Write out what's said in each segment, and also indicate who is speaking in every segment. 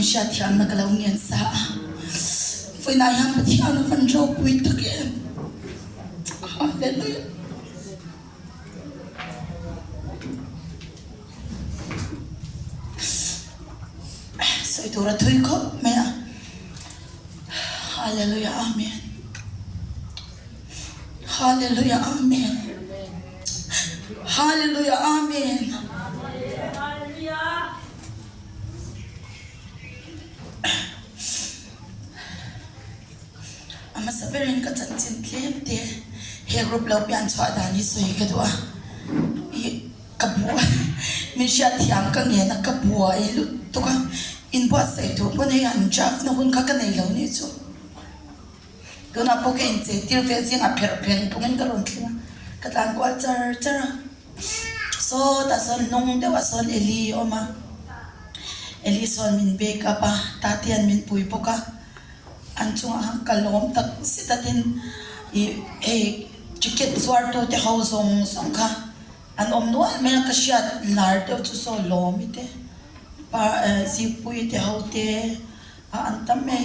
Speaker 1: hriatthiamna ka lo ngen sa a. Vawiinah hian Pathian a van ropui tak em! Hallelujah! Sawi tur a thui khawp mai a. Hallelujah Amen. Hallelujah Amen. Hallelujah Amen. A hmasa berin ka chanchin tlem te he group lo pian chhuah dan hi sawi ka duh a. Ih ka buai min hriat thiam ka ngen a ka buai lutuk a inbuatsaih tur pawn hei han draft na hun kha ka nei lo nih chu. Tunah pawh ka inchei tir ve zingah pherh pheng phungin ka rawn thleng a ka tlan kual char char a. Sawtah sawn hnung deuhah sawn Eli a awm a Eli sawn min back up a Tatian min pui bawk a. An chungah ka lawm tak zet a tin ih hei ticket zuar tu te ho zawng zawng kha an awm nual mai a ka hriat lar deuh chu saw lawmi te pa eh zipui te ho te ah an tam mai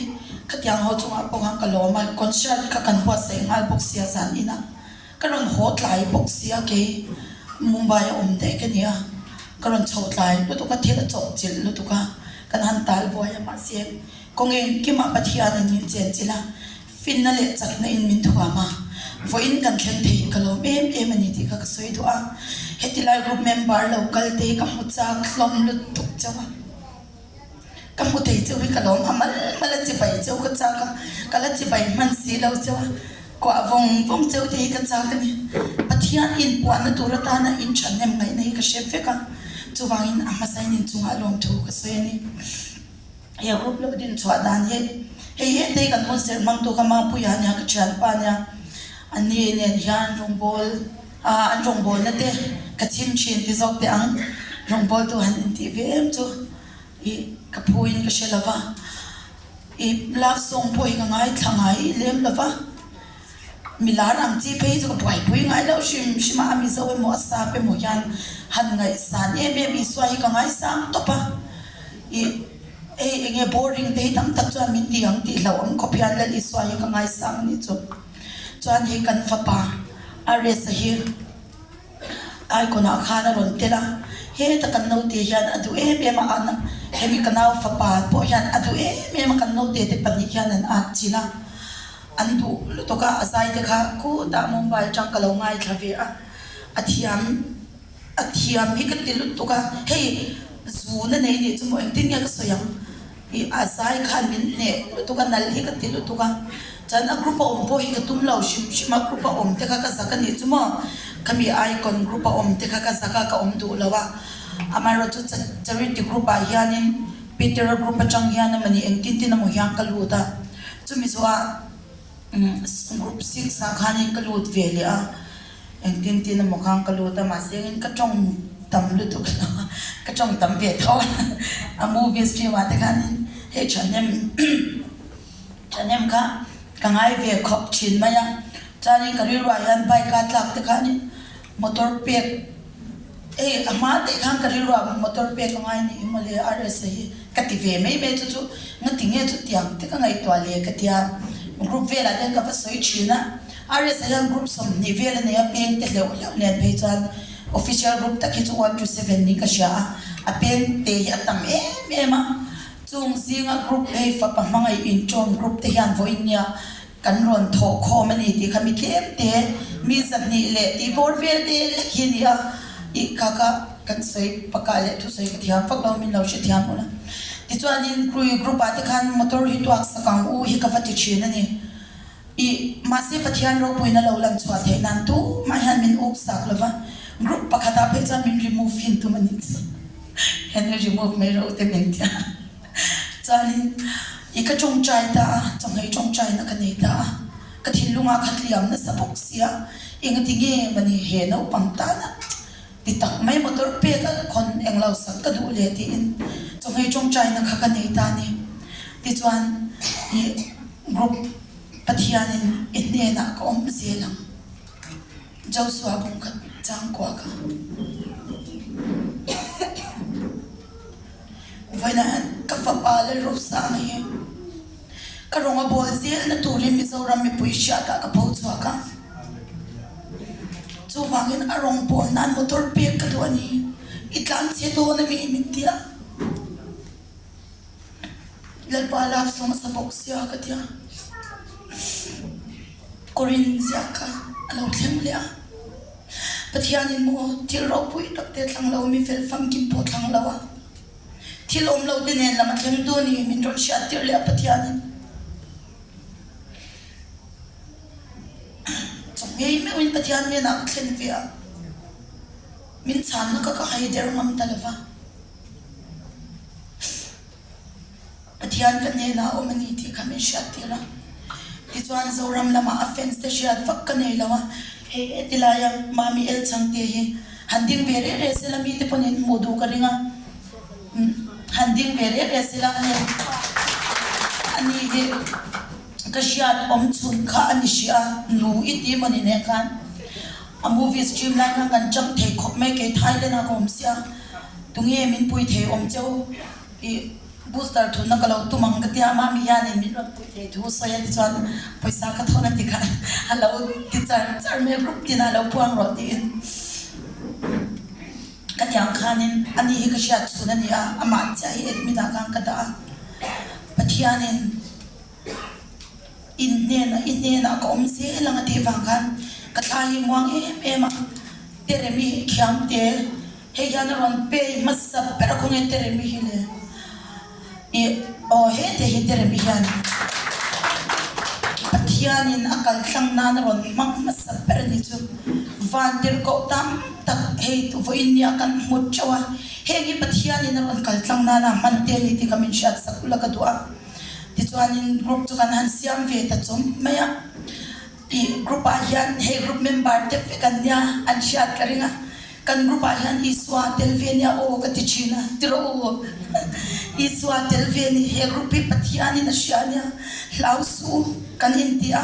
Speaker 1: khatiang ho chungah pawh khan ka lawm a concert kha kan buatsaih nghal bawk sia zan inah ka rawn haw tlai bawk sia kei Mumbai a awm daih ka ni a ka rawn chho tlai lutuk a thil a chawp chilh lutuk a kan han tal buai a mahse. Kawng engkimah Pathianin min chenchilh a, finna leh chakna in min thuam a, vawiin kan thleng thei hi ka lawm em em a ni tih kha ka sawi duh a. Heti lai group member lo kal te hi ka hmu chak hlawm lutuk chauh a, ka hmu thei chauh hi ka lawm a, mal mal a chibai chauh ka chak a, ka la chibai hman si lo chauh a, kuah vawng vawng chauh te hi ka chak a ni. Pathian inpuahna tur atana in thahnem ngaihna hi ka hre vek a, chuvangin a hmasain inchungah lawmthu ka sawi a ni. He group lo din chhuah dan hi hei hetei kan hun serh hmangtu kha Mapuia ania ka thianpa ania a ni nen hian rawngbawl ah an rawngbawlna te ka chim thin ti zawk teh ang rawngbawl tu han intih ve em chu ih ka phu in ka hre lova ih love song pawh hi ka ngaithla ngai lem lova milar ang chi phei chu ka buaipui ngai loh hrim hrim a a mizo emaw a sap emaw hian han ngaihsan em em Isua hi ka ngaisang tawp a. Ih, hei enge boring te hi tam tak chuan min ti ang tih hlauhawm khawp hian Lal Isua hi ka ngaisang a nih chu. Chuan hei kan fapa Ares-a hi icon ah khan a rawn tel a, heta kan naute hian a duh em em a, an hemi ka nau fapa pawh hian a duh em em a, kan naute te pahnih hian an at chilh a, an duh lutuk a, a zai te kha khutah Mumbai atang ka lo ngaithla ve a, a thiam. A thiam hi ka ti lutuk a, hei zun a nei nih chu maw engtin nge ka sawi ang ih a zai khan min hneh lutuk a, nalh hi ka ti lutuk a, chuan a group a awm pawh hi ka tum lo hrim hrim a, group a awm te kha ka zak a nih chu maw, khami icon group a awm te kha ka zak a ka awm duh lo a, amaherawh chu charity group ah hianin Peter-a group atang hian emawni engtin tin emaw hian ka lut a, chumi zawhah group 6 ah khanin ka lut ve leh a. Engtin tin emaw khan ka lut a, mahse engin ka tawng tam lutuk lo a, ka tawng tam ve tho a, a movie stream ah te khanin hei thahnem thahnem kha ka ngai ve khawp thin mai a, chuanin ka rilruah hian bike a tlak te khanin motor pek hei a hma teh khan ka rilruah motor pek a ngai nih hi mawle RS a hi ka ti ve mai mai chu chu ngati nge chutiang te ka ngaihtuah leh ka tia group velah te hian ka va sawi thin a. RS ah hian group 20 vel a nei a, peng te hleuh hleuh nen phei chuan official group tak hi chu one to seven niin ka hria a, a peng te hi a tam em em a, chung zinga group hei fapa hmangaih intawm group te hian vawiin nia kan rawn thawh khawm a ni tih kha mi tlem te mi 200 leh tih bawr vel te lek hi a ni a, ih kha kha kan sawi pakah leh thusawi ka thiam vak lo min lo hrethiam ula. Tichuanin group ah te khan motor hi tuak sak ang u hi ka va ti thin a ni. I, mahse Pathian ropuina lo lan chhuah theih nan tumah hian min uk sak lo va, group pakhatah phei chuan min remove hin tum a nih chu. Henry remove mai rawh u te min ti a. Chuanin i ka tawngtai ta a, chawhmeh tawngtaina ka nei ta a, ka thinlungah kha tliam nasa bawk sia, engati nge mani he naupang tana ti tak mai motor pek a khawn englo sak ka duh leh tiin chawhmeh tawngtaina kha ka nei ta a ni. Tichuan i group Pathianin i hnenah ka awm zel ang. Josua bung kha chang kuak a. Vawiinah hian ka fapa Lalrosanga hi ka rawnga bawl zelna turin Mizoram mipui hriatah ka pho chhuak a. Chuvangin a rawng bawl nan motor pek ka duh a ni. I tlan chhe dawn a mi min ti a. Lalpa love song a sa bawk sia ka ti a. Korin ziak kha a lo thleng leh a. Pathianin maw thil ropui tak te thlang lo, mi fel famkim pawh thlang lo a, thil awm lo te nen lam a thleng tu ni min rawn hriat tir leh a Pathianin chaw ngei meuhin Pathian hnenah ka thlen ve a, min chhanna kha ka haider ngam ta lo va. Pathian ka hnenah a awm a ni tih kha min hriattir a. Tichuan Zoram lamah a fans te hriat vak ka nei lo a, hei heti laia Mami El Chhangte hi han ding ve reh reh sela mite pawn in hmuh duh ka ring a, han ding ve reh reh sela hei ani hi ka hriat awm chhun kha a ni hrih a, nu i ti maw ni nen khan a movie stream lai khan kan chang thei khawp mai kei Thailand ah ka awm sia tunge min pui thei awm cheu. I booster thunna ka lo tum ang ka tia, mami hianin min rawn puih thei thu sawi a tichuan pawisa ka thawn a ti kha a lo ti char char mai a, group tinah lo puang rawh tiin ka ti ang khanin ani hi ka hriat chhun a ni a, amah chiah hi admin ah khan ka dah a, Pathianin in hnenah i hnenah ka awm zel ang a tih vang khan ka thla hi muang em em a, Teremi thiamte. Hei hian a rawn pay hmasa ber a khawnge Teremi hi le? Ih aw hete hi Teremi hian Pathianin a kal tlang nan a rawn hmang hmasa ber a ni chu. Van tirhkoh tam tak hei vawiin nia kan hmu teuh a, heng hi Pathianin a rawn kal tlang nana hman te a ni tih kha min hriat sak ula ka duh a. Tichuanin group chu kan han siam ve ta chawm mai a. Ih group ah hian hei group member te vek an nia an hriat ka ring a, kan group ah hian Isua tel ve nia aw ka ti thin a, ti rawh u Isua tel ve ni he group hi Pathian in a hria nia hlau suh u kan inti a,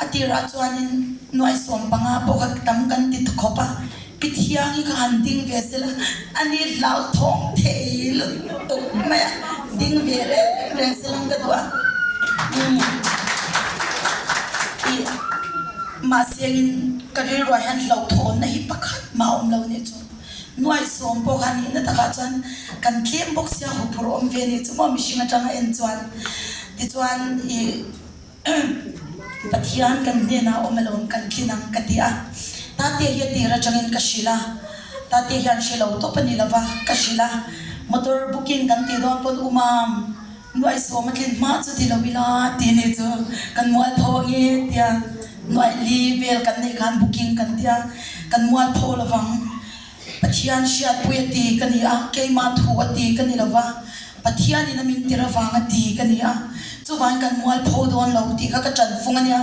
Speaker 1: a tirah chuanin nuai 15 pawh kha tam kan ti ta khawp a. Pi Thiangi kha han ding ve sela, ani hlauthawng thei lutuk mai a, ding ve reng reng sela ka duh a. Umm ih mahsengin ka rilruah hian hlauhthawnna hi pakhat mah a awm lo nih chu. Nuaih sawm pawh kha nihna takah chuan kan tlem bawk sia huphurh awm ve nih chu maw mihring atanga en chuan. Tichuan ih. Pathian kan hnenah awm alawm kan thlin ang ka ti a, Tate hi a tir atangin ka hrilh a, Tate hian hre lo tawp a ni lova ka hrilh a, motor booking kan tih dawn pawn umam nuaih sawm a tlin hma chu ti lo ila tih ni chu kan mualpho ange tia nuaih li vel kan neih khan booking kan tia kan mualpho lovang. Pathian hriatpui a ti ka ni a, keimah thu a ti ka ni lo va, Pathianin a min tir avang a ti ka ni a, chuvangin kan mualpho dawn lo tih kha ka ṭanfung a nia,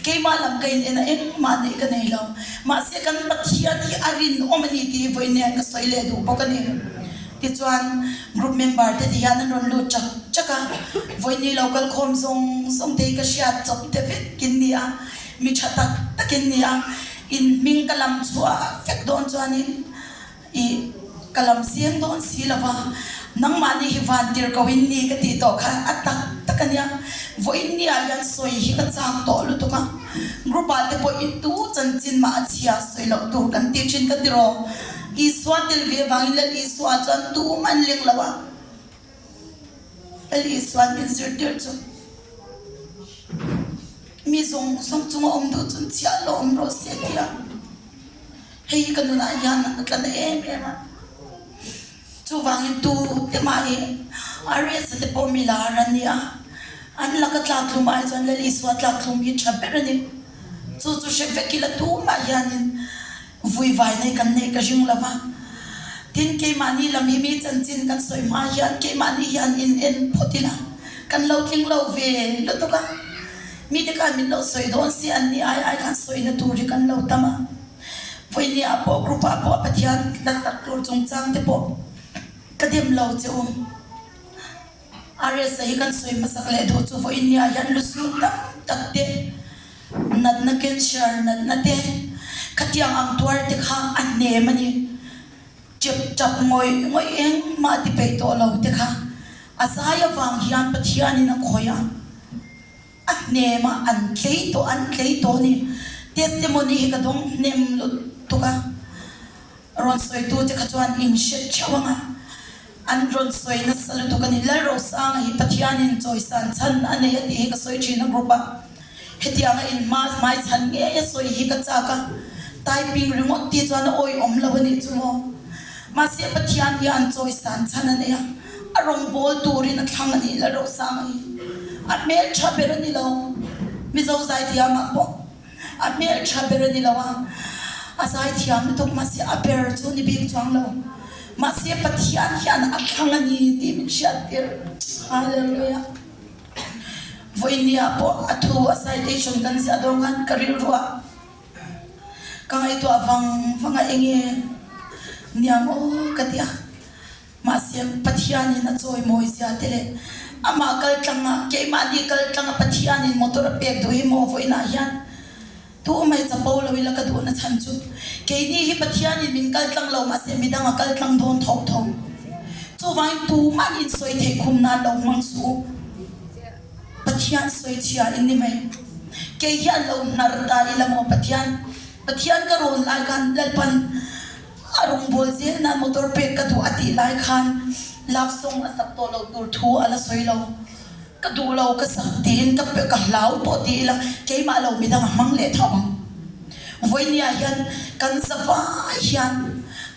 Speaker 1: keimah lam ka in en a engmah neih ka nei lo, mahse kan Pathian hi a rinawm a ni tih hi vawiin hian ka sawi leh duh bawk a ni. Tichuan group member te ti hian an rawn lut chak chak a, vawiin lo kal khawm zawng zawng te hi ka hriat chawp te vek in ni a, mi ṭha tak tak in ni a, In hming ka lam chhuah vek dawn chuanin i ka lam siang dawn si lo va, nangmahni hi van tir ko in ni ka tih tawh kha a tak tak a nia. Vawiin ni ah hian sawi hi ka chak tawh lutuk a, group ah te pawh i tu chanchin mah a chhia sawi loh tur kan tih thin ka ti rawh. Isua tel ve avangin Lal Isua chuan tumah an leng lo a. Lal Isua'n min zirtir chu mi zawng zawng chunga awm duh chuan chhiah lo awm rawh se a ti a, hei hi ka nunah hian a tla na em em a, chuvangin tu te mah hi RS te pawh mi lar an ni a, an laka tlaktlum ai chuan Lal Isua tlaktlum hi tha ber a ni, chu chu hre vek ila tumah hianin. Vui vai nei kan neih ka ring lo va, tin keimahni lam hi mi chanchin kan sawi hma hian keimahni hian in en phawt ila kan lo tling lo ve lutuk a, mite khan min lo sawi dawn si an ni ai ai khan sawina tur hi kan lo tam a, vawinia ah pawh group ah pawh Pathian la sak tur chungchang te pawh ka dem lo che u. RSA hi kan sawi hmasak leh duh chu vawiin ni ah hian lusun tam tak te, natna cancer natna te, khatiang ang tuar te kha a hnem a ni. Chep chap ngawih ngawih engmah ti peih tawh lo te kha a zai avang hian Pathianin a khawih a, a hnemah an tlei tawh an tlei tawh a ni. Testimony hi ka dawng hnem lutuk a, rawn sawitu te kha chuan in hre theuh ang a, an rawn sawi nasa lutuk a ni. Lalrosanga hi Pathianin chawisan chhan a nei a tih hi ka sawi thin a group ah. Hetianga in hma hmai chhan ngei a sawi hi ka chak a, typing ringawt tih chuan a awihawm lo a nih chu maw. Mahse Pathian hian chawisan chhan a nei a, a rawngbâwl turin a thlang a nih Lalrosanga hi a hmeltha ber a ni lo, Mizo zaithiamah pawh a hmeltha ber a ni lo a, a zaithiam lutuk mahse a ber chu ni bik chuang lo. Mahse Pathian hian a thlang a ni tih min hriattir. Hallelujah. Vawinia pawh a thu a citation kan ziah dawn khan ka rilruah ka ngaihtuah vang vang a enge niang aw ka ti a, mahse Pathianin a chawimawi zia te leh amah kal tlanga keimahni kal tlanga Pathianin motor a pek duh hi maw vawiinah hian Tu mai chapo lo ila ka duhna chhan chu keini hi Pathianin min kal tlang lo mahse midang a kal tlang dawn tho tho. Chuvangin tuman in sawi theih khum nan lo hmang suh u. Pathian sawi chhia in ni mai. Kei hian lo hnar ta ila maw Pathian, Pathian ka rawn lai khan Lalpan a rawngbâwl zel nan motor pek ka duh a tih lai khan love song a sak tawh loh tur thu a la sawi lo. Ka duh lo ka sak tiin ka ka hlau pawh ti ila keimah lo midang a hmang leh tho ang. Vawinia hian kan za vai hian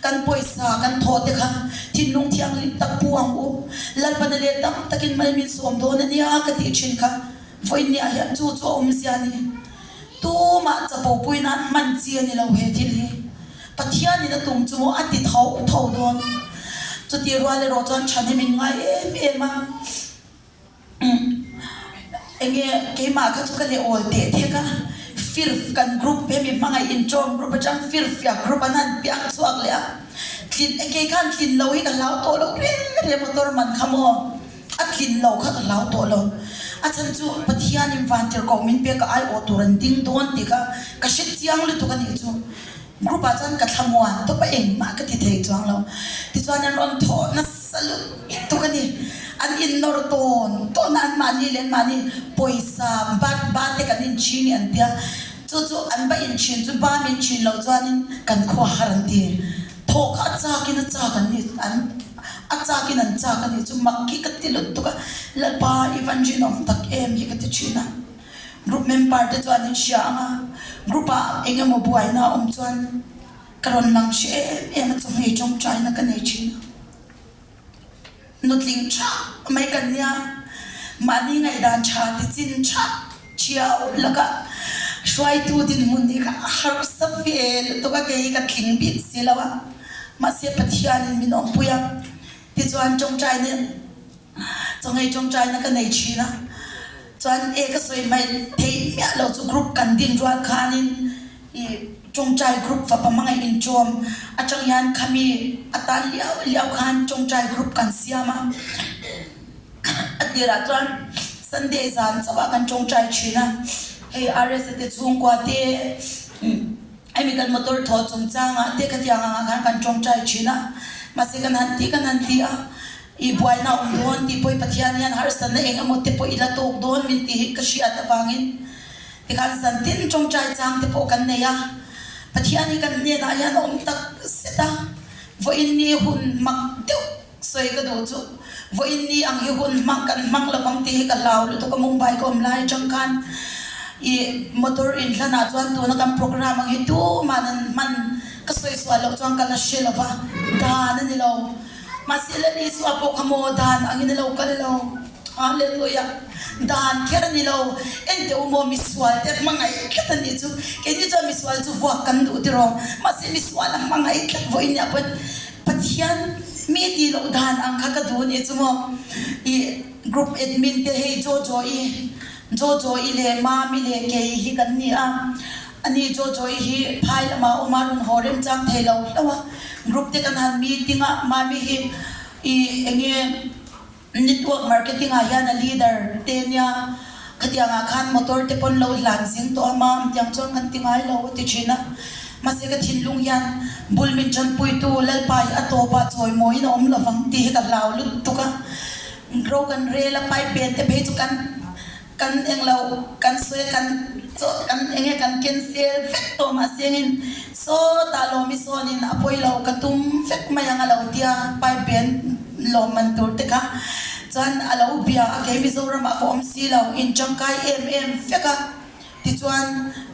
Speaker 1: kan pawisa kan thaw te kha thinlung thianghlim tak pu ang u. Lalpana leh tam takin mal min sawm dawn a nia ka tih thin kha vawinia hian chu chu a awmzia a ni. Tumah chapo pui nan hman chi a ni lo he thil hi. Pathianin a tum chu maw a ti tho tho dawn. Chutih rual erawh chuan thahnem in ngai em em a. Enge keimah kha chu ka leh awl teh thek a, firf kan group hemi hmangaih inṭawm group aṭang firfiak group an han piang chhuak leh a, tlin kei khan tlin lo hi ka hlau tawh lo reng reng motor man kha maw a tlin lo kha ka hlau tawh lo, a chhan chu Pathianin vantirhkoh min pek a aiawh tur an ding dawn tih kha ka hre chiang lutuk a nih chu. Group ah chuan ka thlamuan tawp a engmah ka ti thei chuang lo. Tichuan an rawn thawh nasa lutuk a ni. An innawr tawn tawn a, anmahni leh anmahni pawisa bat ba te kan inchhin i an tia. Chu chu an va inchhin chu ba min chhin loh chuanin kan khua har an ti. Thawh kha a chakin a chak an ni an a chakin an chak a ni chu mak hi ka ti lutuk a, Lalpa i van rinawm tak em hi ka ti thin a. Group member te chuan in hria ang a, group ah eng emaw buaina a awm chuan ka rawn lang hre em em a, chawhmeh tawngtaina ka nei thin a. Nutling tha mai kan nia, mahni ngaihdan tha ti chin tha thiau laka hruaitu dinhmun hi kha a harsa ve lutuk a, kei hi ka tling bik si lo a, mahse Pathianin min awmpui a, tichuan tawngtaina Chawngei tawngtaina ka nei thin a, chuan e ka sawi hmaih thei miah lo chu group kan din rual khanin i tawngtai group fapa hmangaih inṭawm atang hian khami atan liau liau khan tawngtai group kan siam a, a tirah chuan Sunday zan chauh ah kan tawngtai thin a, hei RSA te chhungkua te. Hemi kan motor thaw chungchangah te khatiang angah khan kan tawngtai thin a, mahse kan han ti kan han ti a, i buaina a awm dawn tih pawh i Pathian hian harsatna eng emaw te pawh i la tawk dawn min tih hi ka hriat avangin tikhan zantin tawngtai chang te pawh kan nei a, Pathian hi kan hnenah hian a awm tak zet a, vawiin ni hun mak deuh Sawi ka duh chu vawiin ni ang hi hun hmang kan hmang lovang tih hi ka hlau lutuk a, Mumbai ka awm lai atang khan i motor inhlan ah chuan tuna kan program ang hi tuman an hman ka sawi sual loh chuan ka la hre lova, dan a ni lo. Mahse Lal Isua pawh kha maw dan angin a lo kal lo. Hallelujah! Dan kher a ni lo. Enteh u maw misual te hmangaih tlat a nih chu. Keini chuan misual chu vuak kan duh tiraw. Mahse misual a hmangaih tlat vawiin nia pawn Pathian mi tih loh dan ang kha ka duh nih chu maw. I group admin te hei Jojo-i, Jojo-i leh Mami leh kei hi kan ni a. Ani Jojo-i hi phai lamah a awm a, rawn haw remchang thei lo hlauh a. Group te kan han meeting a, Mami hi i enge Network marketing ah hian a leader te nia, khatiang ah khan motor te pawn lo hlan zing tawh a, mam tiang chuan kan ti ngai lo a ti thin a. Mahse ka thinlung hian bul min tanpuitu Lalpa hi a tawpah chawimawiin a awm lovang tih hi ka hlau lutuk a. Ro kan rel a, pipe pen te phei chu kan kan englo kan sawi a, kan chaw kan enge kan cancel vek tawh mahse engin sawtah lawmi sawnin a pawi lo ka tum vek mai ang a lo tia pipe pen lawm man tur te kha chuan a lo bia a kei Mizoramah ka awm si lo in tangkai em em vek a. Tichuan,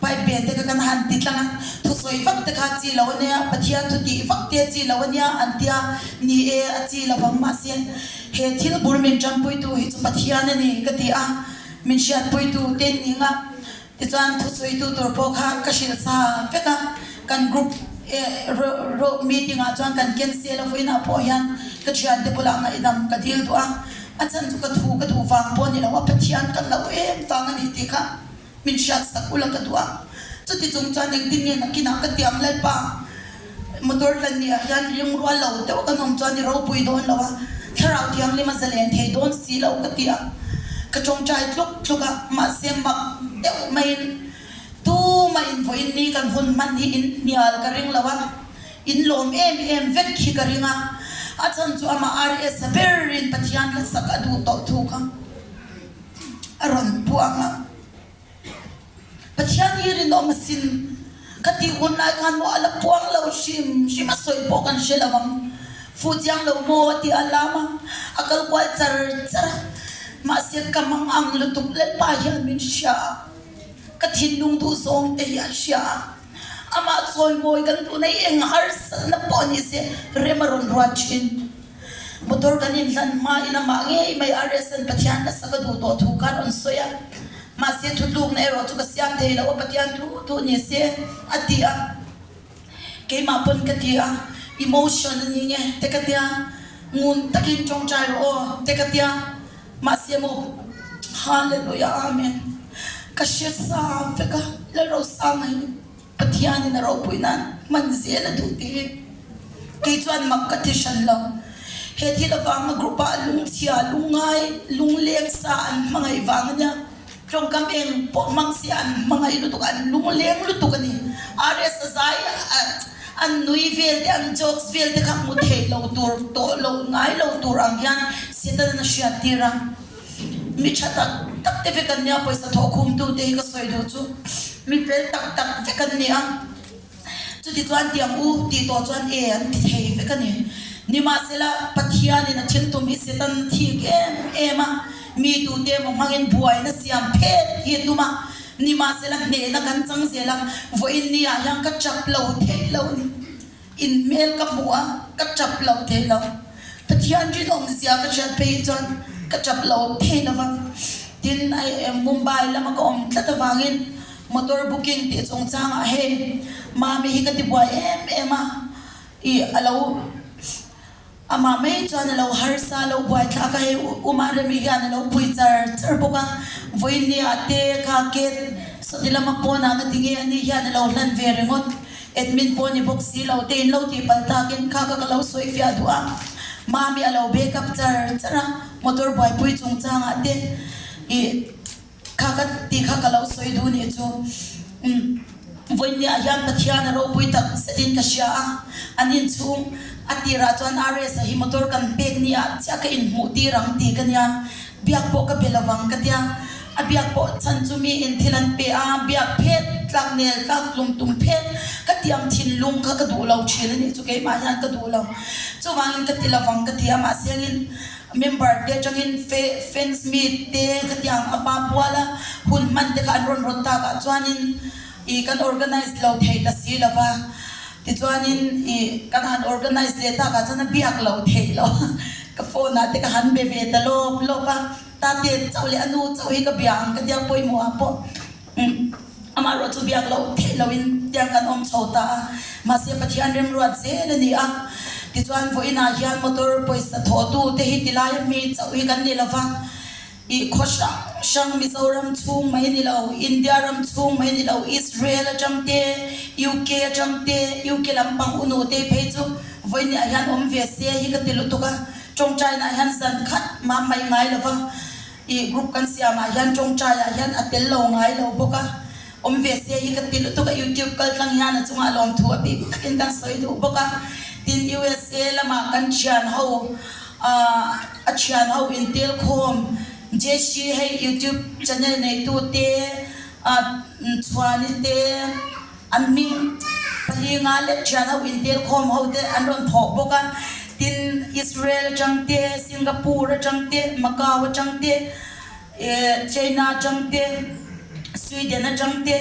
Speaker 1: pipe pen te kha kan han ti tlang a, thusawi vak te kha a chi lo a nia, Pathian thu tih vak te a chi lo a nia an ti a, ni e, a chi lo vang mahse he thil bur min tanpuitu hi chu Pathian a ni ka ti a, min hriatpuitu te an ning a, tichuan thusawitu tur pawh kha ka hrilh sa vek a, kan group meeting ah chuan kan cancel a vawiinah pawh hian ka thiante bulah ngaihdam ka dil duh a. A chhan chu ka thu ka duh vang pawh a ni lo a, Pathian kan lo em vang a ni tih kha min hriat sak ula ka duh a. Chuti chung chuan engtin nge nakinah ka tiang Lalpa motor hlan ni ah hian ringrual lo deuh kan awm chuan i ropui dawn lo a, Thlarau Thianghlim a zalen thei dawn si lo ka ti a, ka tawngtai tluk tluk a, mahse mak deuh maiin tumah in vawiin ni kan hun hman hi in hnial ka ring lo a. In lawm em em vek khi ka ring a, a chhan chu amah RS a berin Pathian hla sak a duh tawh thu kha a rawn puang a. Pathian hi rinawm asin ka tih hun lai khan maw a la puang lo hrim hrim a sawi pawh kan hre lo ang. Fuh chiang lo maw a ti a lam a, a kal kual char char a, mahse ka mang ang lutuk Lalpa hian min hria a, ka thinlung duh zawng te hi a hria a. Amah chawimawi kan duh na hi eng harsatna pawh ni se rem a rawn ruat thin. Motor kan inhlan hmain amah ngei mai RSN Pathian nasa ka duh tawh thu kha a rawn sawi a. Mahse thutlukna erawh chu ka siam thei lo a, Pathian thu thu ni se a ti a. Keimah pawn ka ti a, emotion a ni nge te ka tia, ngun takin tawngtai rawh aw te ka tia. Mahse maw Hallelujah Amen ka hre sa vek a Lalrosanga hi Pathian in a ropui nan hman zel a duh tih hi kei chuan mak ka ti hran lo. He thil avanga group ah lungchhia lungngai lungleng sa an hmangaih vang ania. Tawngkam eng pawh hmang si an hmangaih lutuk, an lungleng lutuk a ni. RS a zai an nui vel te, an jokes vel te kha hmu thei lo tur, tawh lo ngai lo tur ang hian Satan a hriat tir a. Mi tha tak tak te vek an nia, pawisa thawh khum tu te hi ka sawi duh chu mi fel tak tak vek an ni a. Chutichuan tiang u tih tawh chuan e an ti thei vek a ni. Nimahsela, Pathianin a thil tum hi Satan a thik em em a, mi tute emaw hmangin buaina siam phet hi a tum a. Nimahsela, hnehna kan chang zel a, vawiin ni ah hian ka tap lo theih lo a ni. In hmel ka hmuh a, ka tap lo thei lo. Pathian rinawmzia ka hriat phei hi chuan ka tap lo thei lo va. Tin, Mumbai lama ka awm tlat avangin Motor booking tih chungchangah hei Mami hi ka ti buai em em a, ih a lo amah mai chuan a lo harsa a lo buai thlak a, hei U Maremi hian a lo pui char char bawk a, vawinia te kha ket sawti lama pawnah nga tinge ani hian a lo hlan ve ringawt, admin pawh ni bawk si lo te in lo tih palh takin kha kha ka lo sawi fiah duh a, Mami a lo backup char char a, motor buaipui chungchangah te ih. Kha ka tih kha ka lo sawi duh nih chu. Umm vawinia hian Pathian a ropui tak zetin ka hria a, an inchhung a tirah chuan RS-a hi motor kan pek ni ah chiah ka inhmuh tir ang tih ka nia, biak pawh ka be lovang ka tia, a biak pawh chhan chu mi in thil an pe a, biak phet tlak nel tlak tlum tum phet ka tiang thinlung kha ka duh lo thin a nih chu keimah hian ka duh lo chuvangin ka ti lovang ka ti a mahse angin Member te atangin fans meet te khatiang a pa pual a hun hman te kha an rawn rawt tak ah chuanin ih kan organize lo thei ta si lo va, tichuanin ih kan han organize leh tak ah chuan a biak lo theih lo a, ka phone ah te ka han be ve ta lawp lawp a, tate chauh leh a nu chauh hi ka bia ang ka tia pawimawh ah pawh. Amaherawh chu biak loh theih loin tiang kan awm chho ta a, mahse Pathian remruat zel a ni a. Tichuan vawiinah hian motor pawisa thawhtu te hi tilai a mi chauh hi kan ni lo va, ih khaw hrang hrang Mizoram chhung mai ni lo, India ram chhung mai ni lo, Israel atang te, UK atang te, UK lampang u nu te phei chu vawiinah hian awm ve se hi ka ti lutuk a, tawngtainaah hian zan khat mah mai ngai lo va. Ih group kan siamah hian tawngtaiah hian a tel lo ngai lo bawk a. Awm ve se hi ka ti lutuk a, YouTube kal tlang hian a chungah lawmthu a bik takin kan sawi duh bawk a. Tin, USA lamah kan thian ho a thian ho intel khawm JC hei YouTube channel neitu te Chhuani te an hming palinga leh thian ho intel khawm ho te an rawn thawh bawk a. Tin, Israel atang te, Singapore atang te, Macau atang te, China atang te, Sweden atang te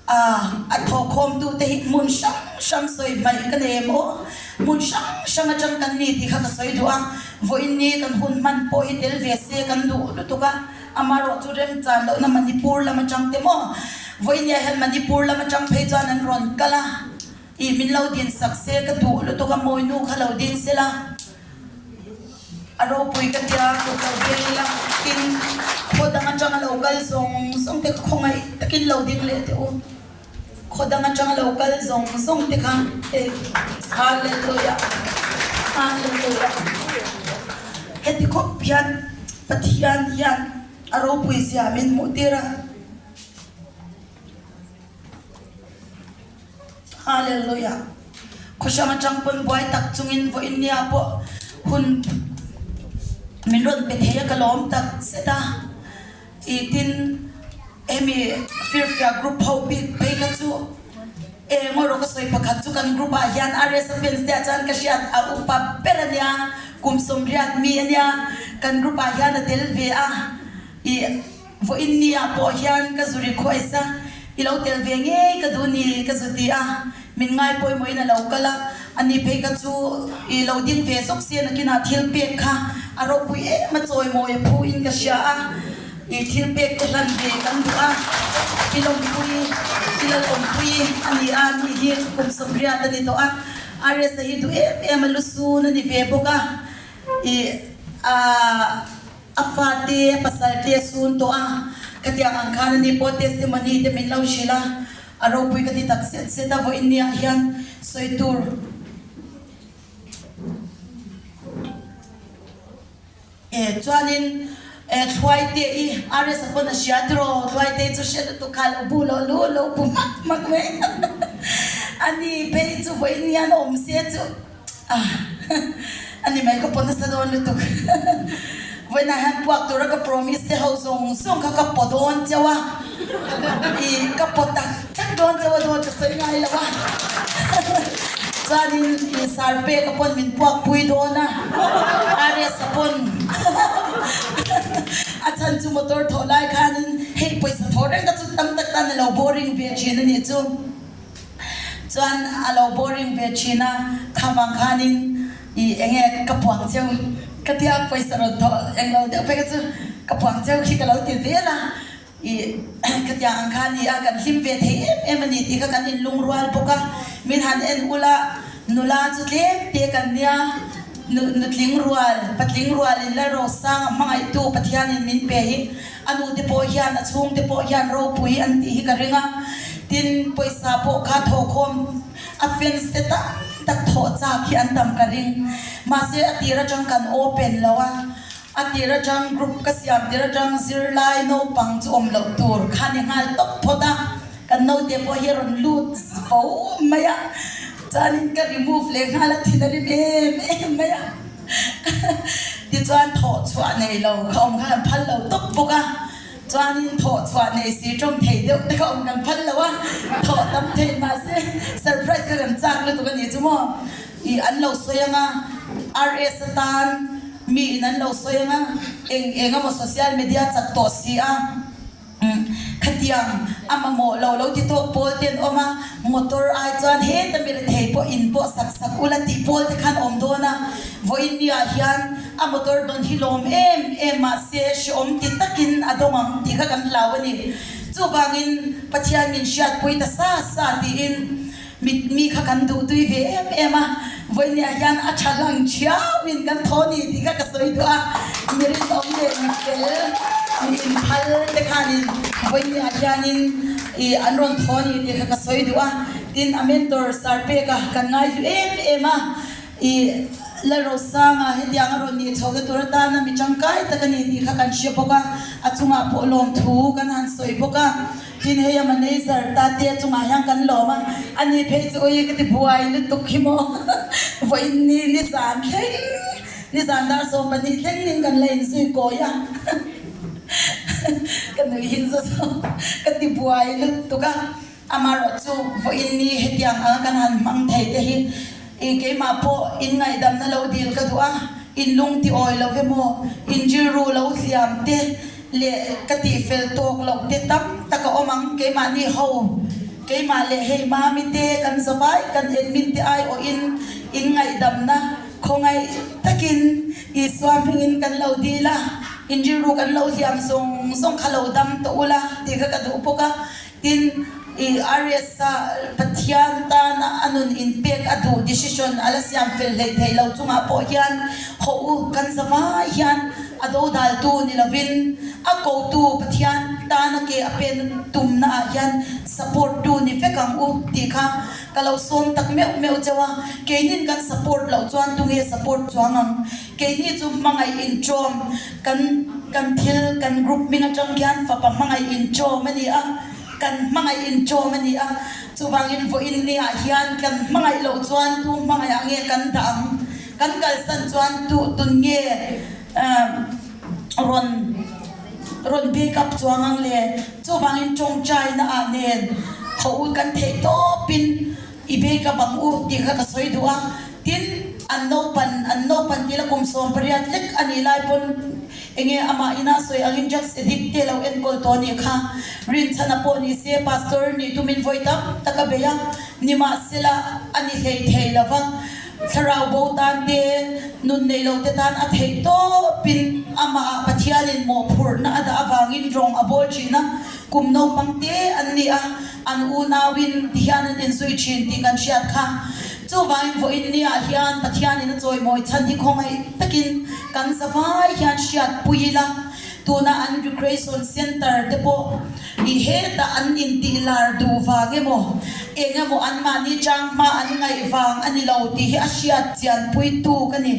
Speaker 1: a thawhkhawmtu te hi hmun hrang hrang sawi hmaih ka nei em aw? Hmun hrang hrang atang kan ni tih kha ka sawi duh a, vawiin ni kan hun hman pawh hi tel ve se kan duh lutuk a, amaherawh chu remchan lohna Manipur lam atang te maw? Vawiin ni ah hian Manipur lam atang phei chuan an rawn kal a, ih min lo din sak se ka duh lutuk a, mawinu kha lo ding sela. A ropui ka tia kut lo veng ila tin khaw dang atanga lo kal zawng zawng te kha khawngaih takin lo ding leh teh u. Khaw dang atanga lo kal zawng zawng te kha hei Hallelujah Hallelujah Heti khawp hian Pathian hian a ropui zia min hmuh tir a. Hallelujah. Khuahrang atang pawn buai tak chungin vawiin nia pawh hun min rawn pe thei a ka lawm tak zet a. I tin hemi Firfia group ho bik phei kha chu eng erawh ka sawi pakhat chu kan group ah hian RS a fans te ah chuan ka hriat a upa ber a nia kum 80 mi a nia kan group ah hian a tel ve a. I Vawiin ni ah pawh hian ka zu request a, i lo tel ve ngei ka duh ni ka zu ti a, min ngai pawimawhin a lo kal a, ani phei ka chu i lo ding ve zawk se nakinah thil pek kha a ropui em a chawimawi a phu in ka hria a, i thil pek te hlan ve kan duh a, i lawmpui i lalawmpui a ni a, ni hi kum 80 a ni tawh a, RS-a hi duh em em a lusun a ni ve bawk a, i aaa. A fate, a pasal te a sun tawh a, khatiang ang khan ani pawh testimony te min lo hrilh a, a ropui ka ti tak zet zet a, vawiin niah hian sawi tur e chuanin e Thluaite i RS a pawn a hria tiraw, Thluaite chu hria lutuk kha lo bu lo lu lo bu hmak hmak mai ani phei chu vawiin hian awm se chu. A ni mai ka paw nasa dawn lutuk. Vawiinah hian puak tura ka promise te ho zawng zawng kha ka paw dawn chauh a. Ih ka paw tak tak dawn chauh a dawt ka sawi ngai lo a. Chuanin ih Sarpeka pawn min puak pui dawn a, RS-a pawn a chhan chu motor thawh lai khanin hei pawisa thawh reng kha chu tam tak tan a lo boring ve thin a nih chu. Chuan a lo boring ve thin a, kha vang khanin i enge ka puang cheu ka tia pawisa rawn thawh eng lo deuh phei kha chu ka puang cheu khi ka lo ti zel a, i khatiang ang kha a ni a, kan hlim ve thei em em a ni tih kha kan inlungrual bawk a, min han en ula nula chu tlem te kan nia, nu nutling rual patling rualin Lalrosanga hmangaihtu Pathianin min pe hi A nu te pawh hian a chhung te pawh hian ropui an tih hi ka ring a, tin pawisa pawh kha thawhkhawm a fans te tam tak thawh chak hi an tam ka ring. Mahse a tir atang kan open lo a, a tir atang group ka siam tir atang zirlai naupang chu awm loh tur kha ni nghal tawp phawt a, kan naute pawh hi a rawn lut fo mai a, chuanin ka remove leh nghal a thin a rim em em mai a. Tichuan thawh chhuah nei lo kha awm kha kan phal lo tawp bawk a, chuanin thawh chhuah nei si tawng thei deuh te kha awm kan phal lo a, thawh tam thei mahse surprise kha kan chak lutuk a nih chu maw. Ih an lo sawi ang a, RS atan mi in an lo sawi ang a, eng eng emaw social media chak tawh si a. Khatiang a mamawh lo lo ti tawk pawl te an awm a, motor ai chuan heta mi rethei pawh in pawh sak sak ula tih pawl te khan awm dawn a, vawiin ni ah hian a motor dawn hi lawm em em mahse hreawm ti takin a dawng ang tih kha kan hlau a ni. Chuvangin Pathian min hriatpui ta sa sa tiin Mit mi kha kan duh tui ve em em a, vawinia hian a tha hlang thiauin kan thaw ni tih kha ka sawi duh a, mi rinawm leh mi fel, mi inphal te khanin vawinia hianin ih an rawn thaw ni tih kha ka sawi duh a, tin a mentor Sir Peka kan ngaihlu em em a, ih. Lalrosanga hetiang a rawn nih chhohna tur atana mi tangkai tak a ni tih kha kan hre bawk a, a chungah pawh lawmthu kan han sawi bawk a. Tin hei a manager Tate chungah hian kan lawm a, ani phei chu ui ka ti buai lutuk hi maw vawiin ni nizan thleng nizan dar 12 thleng in kan la inzui kawi a ka nui hi zu chu ka ti buai lutuk a. Amaherawh chu vawiin ni hetiang anga kan han hmang thei te hi i keimah pawh in ngaihdamna lo dil ka duh a, in lung ti awi lo emaw, in rilru lo hliam te leh ka tih fel tawk loh te tam tak a awm ang, keimahni ho, keimah leh hei mami te kan zavai kan admin te aiawhin in ngaihdamna khawngaih takin Isua hmingin kan lo dil a, in rilru kan lo hliam zawng zawng kha lo dam tawh ula tih kha ka duh bawk a. Tin, i RS-a Pathian tana a nun inpek a duh decision a la siam fel hleih theih lo chungah pawh hian haw u kan zavai hian a dodaltu ni lovin a kotu Pathian tana ke a pen tumna ah hian support tu ni vek ang u tih kha ka lo sawm tak meuh meuh cheu a, keinin kan support loh chuan tunge support chuang ang? Keini chu hmangaih inṭawm kan kan thil kan group hming aṭang khian fapa hmangaih inṭawm a ni a, kan hmangaih inṭawm a ni a, chuvangin vawiin niah hian kan hmangaih loh chuan tu hmangaihah nge kan dah ang, kan kalsan chuan tu tun nge rawn rawn back up chuang ang le, chuvangin ṭawngṭaina ah nen haw u kan theih tawpin. I bei ka bang u tih kha ka sawi duh a, tin, an naupan, an naupan tila kum 18 lek a nih lai pawn enge amah ina sawi angin drugs addict te lo enkawl tawh a nih kha. Rinchhana pawh ni se pastor nih tumin vawi tam tak a bei a, nimahsela a ni hlei thei lo va, thlarau bo tan te, nun nei lo te tan a theih tawpin amahah Pathianin mawhphurhna a dah avangin rawng a bawl thin a, kum naupang te an ni a. An unauin tihian an inzui thin tih kan hriat kha. Chuvangin vawiin niah hian Pathianin a chawimawi chhan hi khawngaih takin kan zavai hian hriatpui ila, tuna an recreation centre te pawh i hetah an intih lar duh vang emaw, eng emaw anmahni chang hma an ngaih vang a ni lo tih hi a hriat chianpuitu ka ni.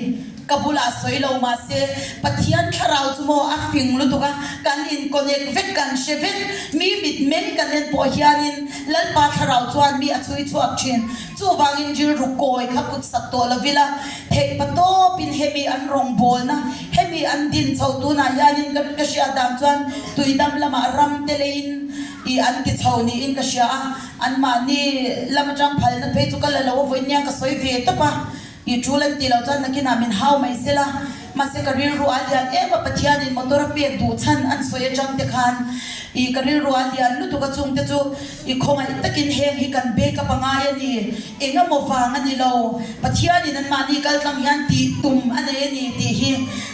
Speaker 1: Ka bulah sawi lo mahse Pathian thlarau chu maw a fing lutuk a, kan in connect vek kan hre vek, mi mitmeng kan en pawh hianin Lalpa thlarau chuan mi a chhui chhuak thin. Chuvangin rilru kawi kha kut sak tawh lovila theih pa tawpin hemi an rawngbawlna, hemi an din chho tunah hianin ka ka hriat dan chuan tuidam lamah ram te leiin i an ti chho niin ka hria a, anmahni lam atang phalna phei chu ka la lo a vawiin nia ka sawi ve tawp a. I tul an tih loh chuan nakinah min hau mai sela, mahse ka rilru a lian em a, Pathianin motor a pek duh chhan an sawi atang te khan i ka rilru a lian lutuk a, chung te chu i khawngaih takin heng hi kan back up a ngai a ni, eng emaw vang a ni lo, Pathianin anmahni kal tlang hian tih tum a nei a ni tih hi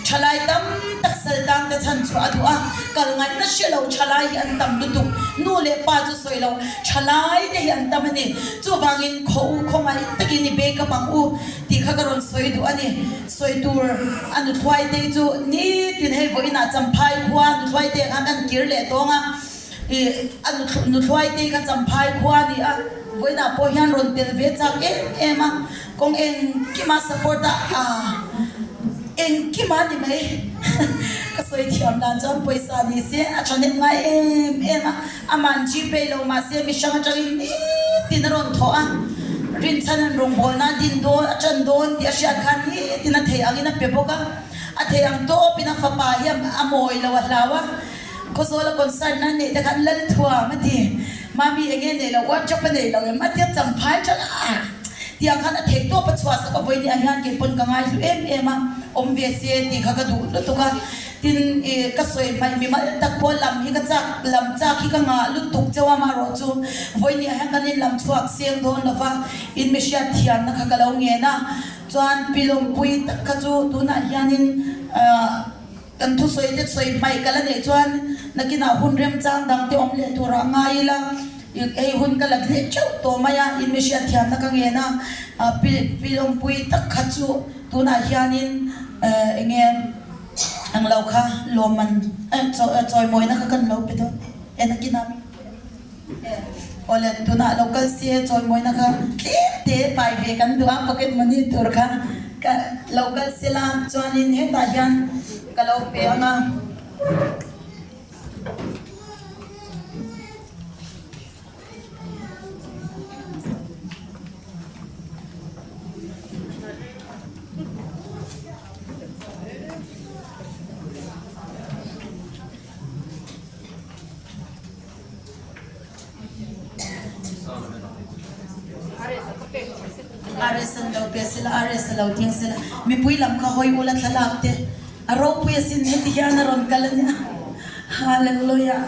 Speaker 1: thalai tam tak saltang te chhan chhuah a duh a, kal ngaihna hre lo thalai hi an tam lutuk, nu leh pa chu sawi lo thalai te hi an tam a ni. Chuvangin khaw u khawngaih takin i back up ang u tih kha ka rawn sawi duh a ni. Sawi tur a nuthuai te chu nitin hei vawiinah Champhai khua nuthuai te kha kan kir leh tawng a, i a nuthuai te kha Champhai khua a ni a, vawiinah pawh hian rawn tel ve chak em em a, kawng engkima support a aa engkima ni mai ka sawi thiam dan chuan pawisa ni se a thahnem ngai em em a. Aman Gpay lo mahse mi hrang atangin nitin a rawn thawh a, rinchhan an rawngbawlna a din dawn, a tan dawn tih a hriat khan nitin a theih angin a pe bawk a, a theih ang tawpin a fapa hi a mawi lo a hlau a, Khawzawla concert na neih te khan Lalthuam a ti, Mami enge nei lo, wardrobe a nei lo em a tia champhai tang a tiang khan a theih tawp a chhuah sak a vawiin ah hian kei pawn ka ngaihlu em em a, awm ve se tih kha ka duh lutuk a. Tin, i ka sawi hmaih mi mal tak pawh lam hi ka chak, lam chak hi ka ngah lutuk chauh a, amaherawh chu vawinia hian kan inlam chhuak seng dawn lo va, in mi hriat thiamna kha ka lo ngen a, chuan pi lawmpui tak kha chu tunah hianin kan thusawi te sawi hmaih ka la neih chuan nakinah hun remchang dang te awm leh turah ngai ila, hei hun ka la hleh theuh tawh mai a, in mi hriat thiamna ka ngen a, pi pi lawmpui tak kha chu tunah hianin eng nge. Ang lo kha lawmman chawimawina kha kan lo pe dawn e nakin a mi awle tunah lo kal se chawimawina kha tlem te pai ve kan duh a pocket money tur kha. Ka lo kal sela chuanin hetah hian ka lo pe ang a. RS an lo pe sela, RS a lo thleng sela, mipui lam kha hawi ula thlalak te a ropui asin heti hian a rawn kal a nia. Hallelujah.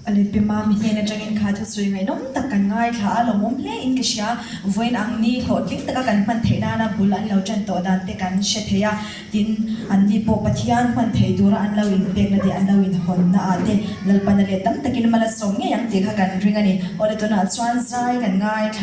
Speaker 2: A letpe mami hnen atangin kha thusawi ngaihnawm tak kan ngaithla a, lawmawm hle in ka hria. Vawiin ang ni hlawhtling taka kan hman theih nana bul an lo tan tawh dan te kan hre thei a, tin anni pawh Pathian hman thei tura an lo inpekna te an lo inhawnna ah te Lalpana leh tam takin mal a sawm ngei ang tih kha kan ring a ni. Awle tunah chuan zai kan ngaithla.